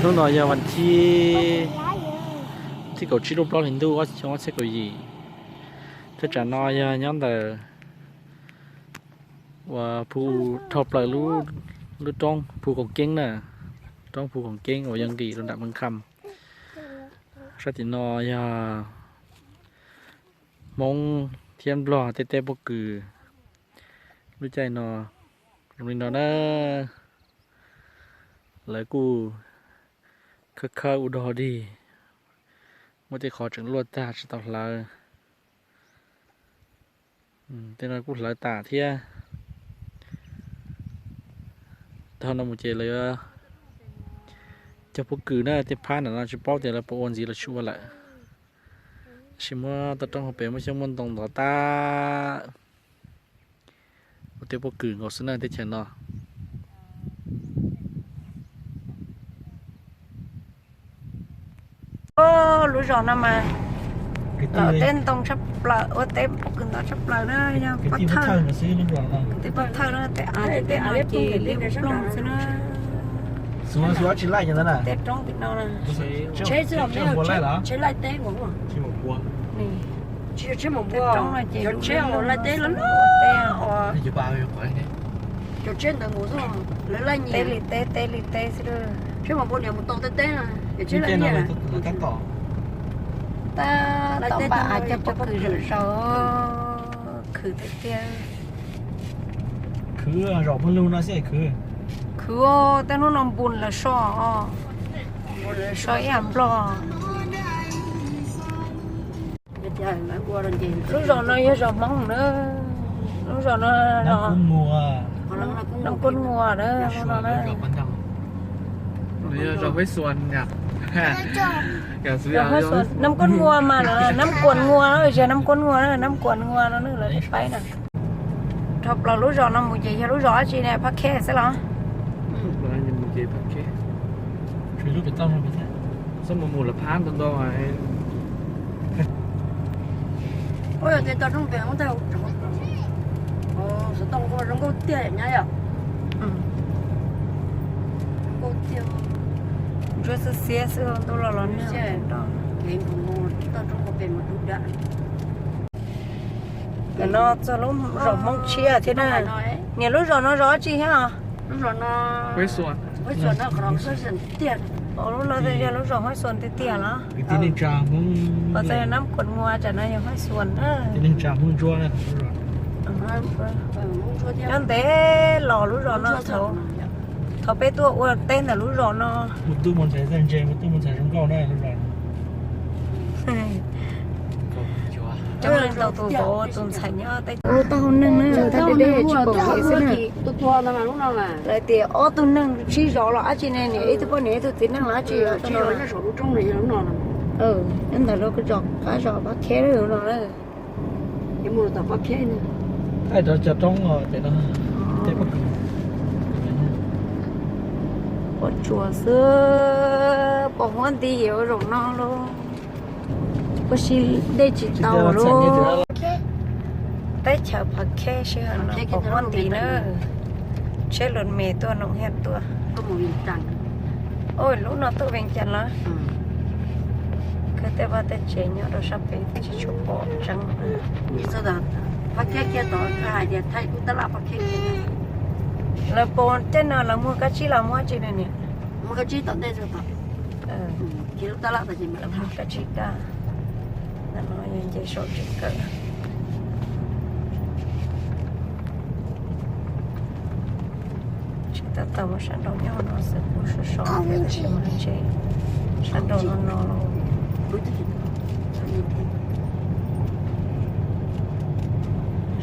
Hnub no yog vas thib, thib kaum tsib lub plaub hlis ntuj ob xyoo ob txhiab kaum yim. Thaj tsam no yog nyob ntawm uas phu, dhau plaws lub roob Phu Koom Keeb na, roob Phu Koom Keeb uas yog nqis rau nram Mws Kham. Sab tim no yog Hmoob thiab Nplog tej teb pob kws. Lub caij no zoo li no na, lawv kuj khawb khawb ua dog dig, muaj tej qhov tseem luaj tag tsis tau hlawv. Tej no kuj hlawv tas thiab. Tag no mus ces lawv cog pob kws na, tej phab ntawm no tsis paub tias lawv puas ua ntxiv los tsis ua lawm. Tab sis muab toj roob hauv pes muab xyoob muab ntoo ntov tag, ua tej pob kws nkaus xwb na teb chaws no. Lub zos no mas los teb ntoo tshaj plaws, ua teb pob kws ntov tshaj plaws na, yog pov thawj, tej pov thawj na, tej av tej no ces liab ploog xwb na. Tej roob tim no na. Tej roob no ces lub teb, teb li teb, teb li teb xwb. Tab tom npaj av cog pob kws zom zaws, khwv tiag tiag. Khwv zom pawg lug no xwb khwv. Khwv, tej hnub no npus lawv so, npus lawv so ib yam nplog. Lub zos no yog zos Hmoob na. Lub zos no, Nab Kub Ngua na, no na. Nab Kub Ngua mas, Nab Kuas Ngua, yog Nab Kuas Ngua na, Nab Kuas Ngua no lawv paib na. Dhau plaws lub zos no mus ces yog lub zos dab tsi ne, Phab Khej xwb los? Ua yog tias toj roob pem ub tag, xov tooj zoo nkauj tiag nyab yom. Ntsuab xiab xiab xwb, ntuj los los nag. Toj roob pem mas dub dam. Tam no txog lub zos Hmoob tshiab thiab na. Niam, lub zos no zos dab tsi thiab os? Lub no yog lub zos Huab Xuas tiag tiag los? Nab Kuas Ngua, tam no yog Huab Xuas na. Nyob ntev los lub zos no, thaum peb tuaj ua teb ntawm lub zos no. Coob leej ntau tus vauv tus ntxhais nyob teb, ua taub hau neeg na, tsis npaum kev xwb na. Lawv tias ob tug neeg sib zov los dab tsi ne, niam ib tug poj niam ib tug txiv neej los dab tsi. Nyob ntawm lub zos qab zos Pab Kheb no na. Pab Tsuas xwb, pom huab nti ua zaum no lauj. Ua si dej tsis tau lauj. Teb chaws Phav Khej sij hawm no pom huab nti na. Tsheb lus me tuaj, noom hiaj tuaj. Oj, lub no tuaj Vees Cas los? Kawg tej vaj tej tsev nyob rau sab pem tsis tshua pom tseeb. Lawv pom tej no lawv muag kab tsib los muag dab tsi ne niam? Lawv muag kab tsib daj. Ntawm no yog nce saum tsev kawm. Tsis tab tom muaj sab nraud nyob no xwb, kuj sov sov thiab tab sis mas ntshe sab nraud no no los.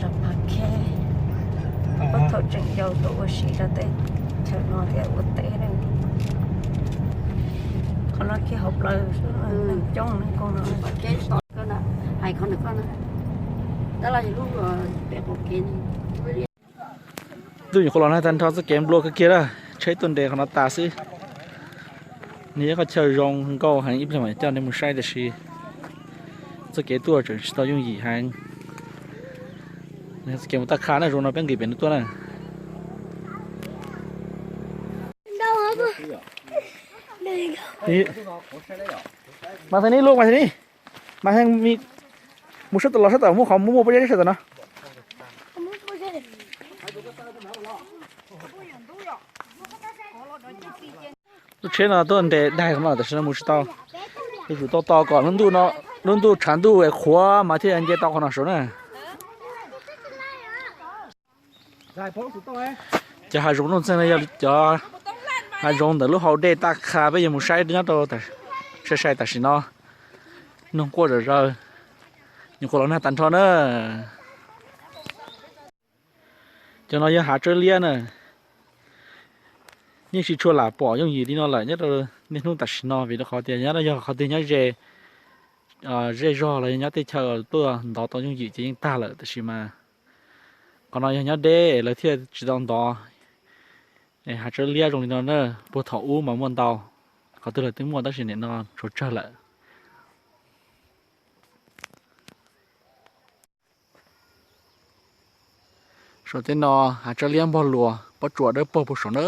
Zos Phav Khej, puag thaum tseem yau tuaj ua si rau teb chaws no thiab ua teb na. Qhov no kiag hauv plawv xwb, neeg coob neeg koog no. Ntuj nyuam qhuav los nag tag nrho, txoj kev nplua kawg kiag na, tsheb tuaj nres qhov no tas xwb. Nws yog qhov chaw zoo nkauj heev, ib pliag mam coj nej mus saib, tiam sis txoj kev tuaj tseem tsis tau yooj yim heev. Txoj kev mus Taj Kha na, zoo no peb nqis pem no tuaj na. Mas thaj ni lub mas thaj ni. Mas thaj ni mus sab tom los sab tom muaj qhov muaj muaj pob zeb sab tom no. Lub tsheb no tuaj nres daig no tam sim no mus tsis tau. Yuav tsum tau tos kom lub ntuj no, lub ntuj tshav ntuj qhuav mas thiaj nce tau qhov no saud na. Cov hav zoov nuj txeeg no yog cov hav zoov ntawm lub hau dej Taj Kha peb yuav mus saib nyob rau, sai sai tam sim no. Noog quaj zom zaws, nyuam qhuav los nag tag nrho na. Cov no yog hav tsawb liab na. Yeej tsis tshua lam pom yooj yim li no lawm nyob rau niaj hnub tam sim no vim rau qhov tias nyob no yog qhov twg nyob ze zej zog los nyob teb chaws tuaj ntov tau yooj yim ces yeej tag lawm, tab sis mas qhov no yog nyob deb lawv thiaj tsis tau ntov. Hav tsawb liab zoo li no na, puag thaum ub mas muaj ntau, qhov twg los twb muaj tab sis nim no tshuav tsawg lawm. Saum tej no hav tsawb liab npog luas pob tsuas dawb paug puag saum na.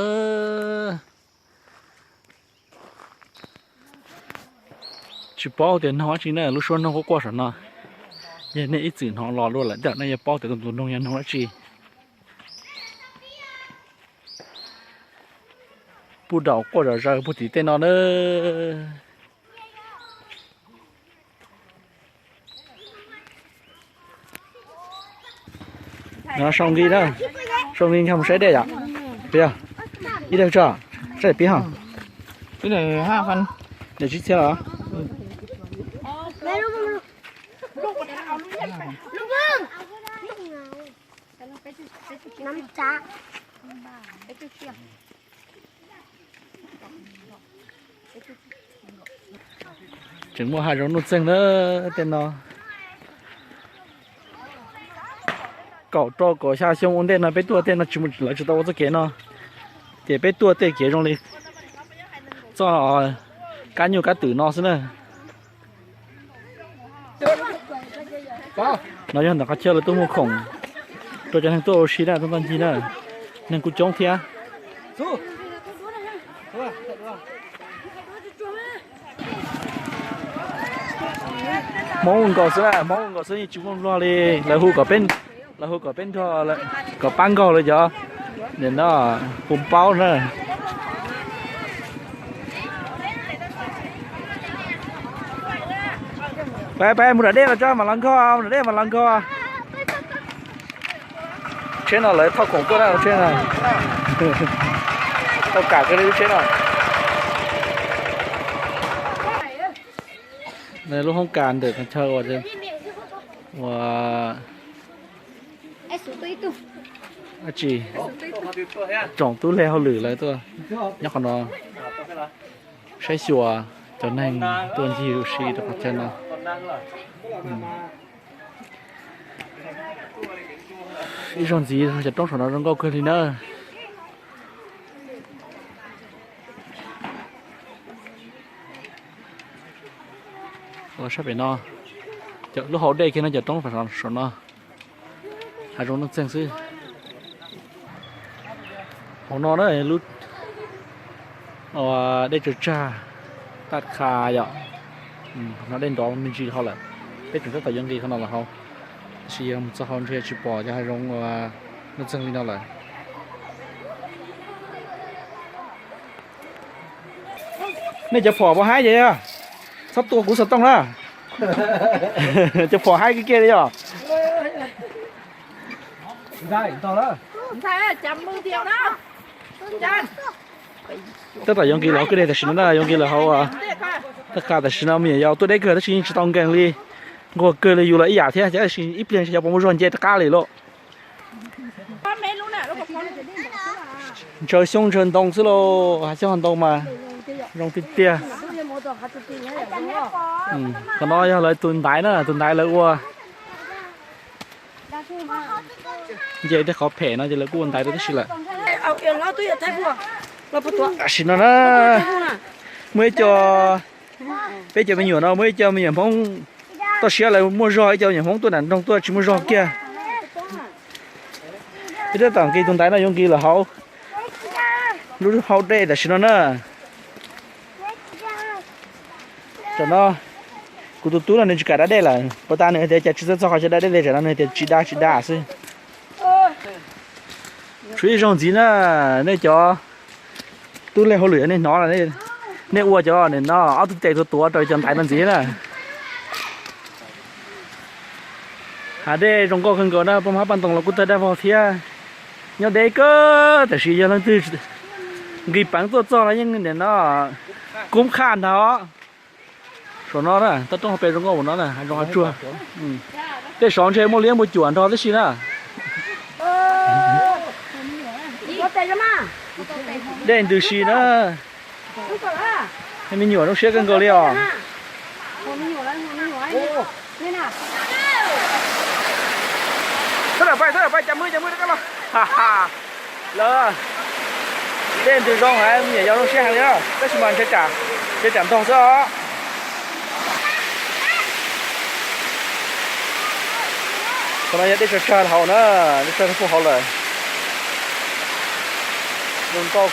Tsis paub tias noog dab tsi na, lub suab noog quaj quaj saum no. Yog nej ib txwm hnov los dua lawm tej zaum nej yuav paub tias tus noog yog noog dab tsi. Puj daum quaj zom zaws puag tim tej no na. Sau nqi na, sau nqi nkag mus saib dej yom. Peb, ib leeg tso, saib pib ho. Daim tsib txhiab los? Tseem muaj hav zoov nuj txeeg na, tej no. Kaum rau kaum xya xyoo ua ntej no peb tuaj tej no tsis, lawv tsis tau ua txoj kev no, ces peb tuaj tej kev zoo li txoj kab nyuj kab twm no xwb na. No yog ntawm qhov chaw lawv tuaj muag khoom rau cov neeg tuaj ua si na, tuaj ncig na, neeg kuj coob thiab. Hmoob nkaus xwb na, Hmoob nkaus xwb yeej tsis muaj nplog li. Lawv hu kom peb, lawv hu kom peb nrog, kom pab nkaug lawv cov, nim no, hu paub na. Peb, peb mus nram dej los tso mam los nkag, mus nram dej mam los nkag. Tsheb no lawv thauj khoom tuaj na, tsheb no. Tau kam kawg li lub tsheb no. Lub hoob kas ntawm qhov chaw uas, uas dab tsi, tsoom tub leg hauj lwm lawv tuaj nyob qhov no saib xyuas cov neeg tuaj ncig ua si rau qhov chaw no. Ib zaug ntxiv cov roob saum no zoo nkauj kawg li na. Los sab pem no, lub hauv dej kiag no cov roob saum no, hav zoov nuj txeeg xwb. Hauv no na, lub dej tsaws tsag, Taj Kha yom. No dej nrov me ntsis hauv lawm, peb tseem tab tom yuav nqis qhov no los hauv, tab sis yog mus txog hauv ntshe tsis pom cov hav zoov nuj txeeg li no lawm. Nej cov phom puas haib ces yog, txhob tua kuv xov tooj na. Cov phom haib kiag kiag li yom. Tab tom yuav nqis los hauv kwj deg tam sim no na, yuav nqis los hauv Taj Kha tam sim no me nyuam yaus tuaj deb kawg tab sis yeej tsis tau nkees li. Nquag kawg li, yus los ib yam thiab tab sis ib pliag xyov puas muaj zog nce rov qab li lauj. Ntshaw xyoob ntshaw ntoo xwb lauj, hav xyoob hav ntoo mas zoo tiag tiag. Qhov no yog lawv tus ntaiv na, tus ntaiv lawv ua. Nce tej qhov phem no ces lawv kuj ua ntaiv rau tib si lawm. Tam sim no na, muaj ib co, peb cov me nyuam no muaj ib co me nyuam Hmoob toj siab lawv muaj zog, ib co me nyuam Hmoob tuaj nram nroog tuaj tsis muaj zog kiag. Peb tab tom nqis tus ntaiv no yuav nqis los hauv lub hau dej tam sim no na. Tam no kuv tus tub no nws tsis kam da dej lawm, puas tas nws hais tias cas tsis txawj txog qhov chaw da dej li, tam no nws hais tias tsis da tsis da xwb. Tshuav ib zaug ntxiv na, nej cov tub leej hauj lwm nej hnov, nej ua cov no ob tug tes tuav tuav rau cov ntaiv no ntxiv na. Hav dej zoo nkauj kawg nkaus na, paj hmab paj ntoos los kuj tawg daj vog thiab. Nyob deb kawg, tab sis yog leej twg nqis peev tuaj txog los yeej nim no kub qhaj ntag. Saum no na, toj roob hauv pes zoo nkauj ua no na, hav zoov hav tsuag. Tej saud ntshe muaj liab muaj cuam nrog tib si na. Dej ntws si na. Me nyuam zoo siab kawg nkaus li os. Lawv, dej ntws zoo heev, me nyuam yaus zoo siab heev li na, tab sis mas ntshe tsam ntog xwb os. Qhov no yog dej tsag tsag hauv na, dej tsag puag hauv lawm. Zoo nkauj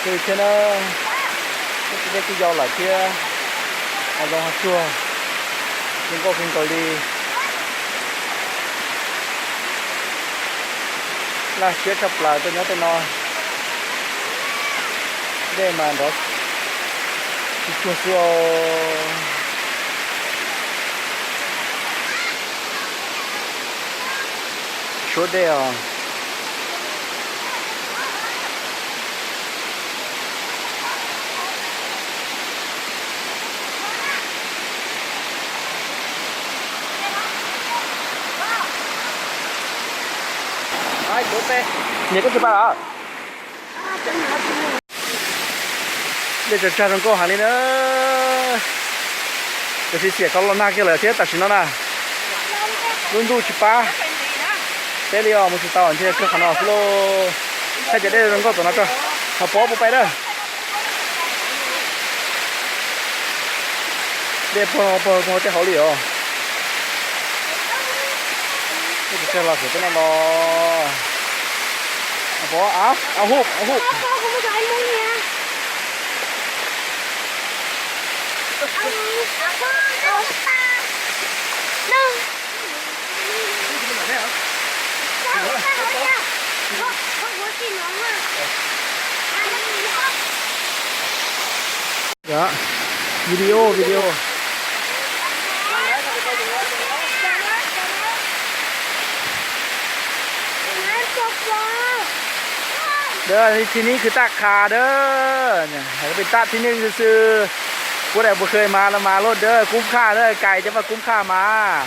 kawg thiab na, dej kuj yau lawm thiab. Hav zoov hav tsuag zoo nkauj kawg nkaus li. Laj siab tshaj plaws tuaj nyob tej no. Dej mas nrov tsis tsuag xwb os. Suab dej os. Niam koj tsis pa los? Dej tsag tsag zoo nkauj heev li na. Tab sis xiam qhov los nag kiag lawm thiab tam sim no na. Lub ntuj tsis pab peb li os, mus tsis tau ntshe kawg qhov no xwb lauj. Thaij cov dej zoo nkauj tom no tso, ho pov puas pais na. Dej puag puag puag tej hauv li os. Dej tsag tsag los xwb tej no los. Pov, au hub, au hub. Video, video. Dawb, thib neeb khwv taj qha dawb, peb tab thib neeb xwb xwb. Puab daim puas khw mas los mas luaj dawb, kub qhaj dawb, kais cov vaj kub qhaj mas.